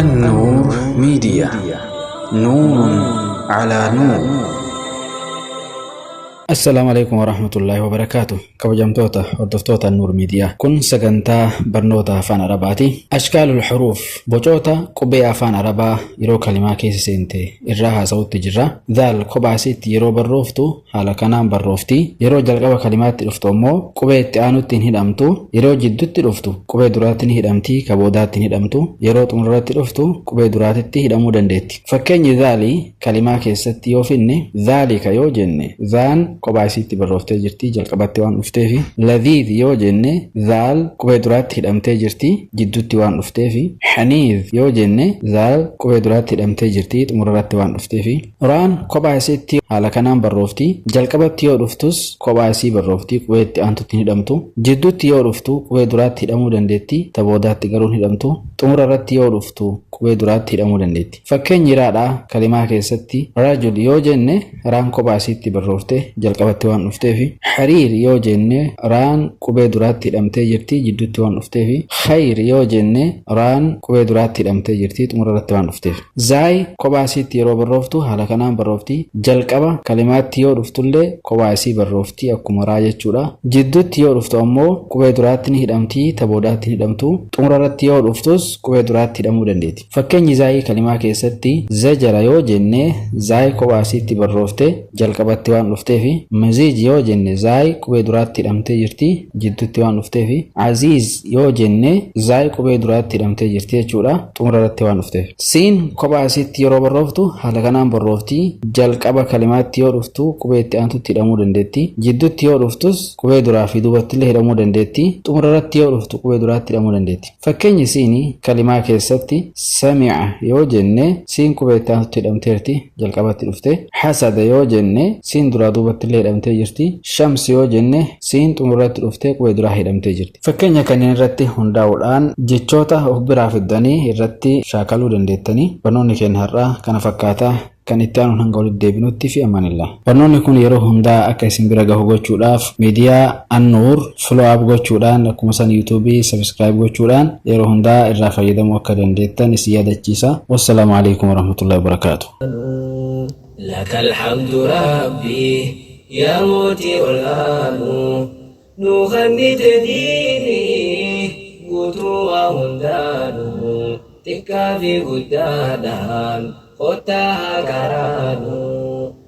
النور ميديا، نور على نور. Assalaamu alaikum warahmatullaahi wabarakaatu. Kabajamtoota hordoftoota Nuur Miidiyaa. Kun sagantaa barnoota afaan Arabaati. Ashkaalul huruuf, bocoota qubee afaan Arabaa yeroo kalimaa keessa seente irraa haasa'utti jirra. Zaal kophaasitti yeroo barrooftu haala kanaan barroofti. Yeroo jalqaba kalimaatti dhuftu ammoo qubee itti aanutti hin hidhamtu. Yeroo jidduutti dhuftu qubee duraatti ni hidhamti, ka boodaatti hin hidhamtu. Yeroo xumurratti dhuftu qubee duraatitti hidhamuu dandeetti. Fakkeenyi zaalii kalimaa keessatti yoo finne, zaalika yoo jenne, zaan kophaa isiitti barrooftee jirti, jalqabatti waan dhufteefi. Ladhiidh yoo jenne, zaal qubee duraatti hidhamtee jirti, jidduutti waan dhufteefi. Haniidh yoo jenne, zaal qubee duraatti hidhamtee jirti, xumurarratti waan dhufteefi. Raan kophaa isiitti haala kanaan barroofti. Jalqabatti yoo dhuftus kophaa isii barroofti, qubee itti aantutti hin hidhamtu. Jidduutti yoo dhuftu qubee duraatti hidhamuu dandeetti, ta boodaatti garuu hin hidhamtu. Xumura irratti yoo dhuftu qubee duraatti hidhamuu dandeetti. Fakkeenyi raadhaa kalimaa keessatti rajul yoo jenne, raan kophaa isiitti barroofte, jalqabatti waan dhufteefi. Hariir yoo jenne, raan qubee duraatti hidhamtee jirti, jidduutti waan dhufteefi. Khayr yoo jenne, raan qubee duraatti hidhamtee jirti, xumura irratti waan dhufteef. Zaay kophaa isiitti yeroo barrooftu haala kanaan barroofti. Jalqaba kalimaatti yoo dhuftullee kophaa isii barroofti, akkuma raa jechuudha. Jidduutti yoo dhuftu ammoo qubee duraatti ni hidhamti, ta boodaatti hin hidhamtu. Xumura irratti yoo dhuftus qubee duraatti hidhamuu dandeetti. Fakkeenyi zaayii kalimaa keessatti zajara yoo jenne, zaay kophaa isiitti barroofte, jalqabatti waan dhufteefi. Maziij yoo jenne, zaay qubee duraatti hidhamtee jirti, jidduutti waan dhufteefi. Aziiz yoo jenne, zaay qubee duraatti hidhamtee jirti jechuudha, xumura irratti waan dhufteef. Siin kophaa isiitti yeroo barrooftu haala kanaan barroofti. Jalqaba kalimaatti yoo dhuftu qubee itti aantutti hidhamuu dandeetti. Jidduutti yoo dhuftus qubee duraa fi duubatti illee hidhamuu dandeetti. Xumura irratti yoo dhuftu qubee duraatti hidhamuu dandeetti. Fakkeenyi siinii kalimaa keessatti sami'a yoo jenne, siin qubee itti aantutti hidhamteerti, jalqabatti dhufte. Hasada yoo jenne, siin duraa duubatti illee hidhamtee jirti. Shams yoo jenne, siin xumurratti dhuftee qubee duraa hidhamtee jirti. Fakkeenya kanneen irratti hundaa'uudhaan jechoota of biraa fiddanii irratti shaakaluu dandeettanii. Barnoonni keenya har'aa kana fakkaata. Kan itti aanuun hanga walitti deebinutti fi amaanillah. Barnoonni kun yeroo hundaa akka isin bira gahu gochuudhaaf miidiyaa Annuur follow up gochuudhaan, akkuma san YouTube subscribe gochuudhaan yeroo hundaa irraa fayyadamuu akka dandeettan isin yaadachiisa. Wassalaamu alaikum warahmatullahi wabarakaatu. لك الحمد ربي يا موتي ol'aanu nu kennite diinii guutuu waa hundaanu, xiqqaa fi guddaadhaan kottaa haa karaanu.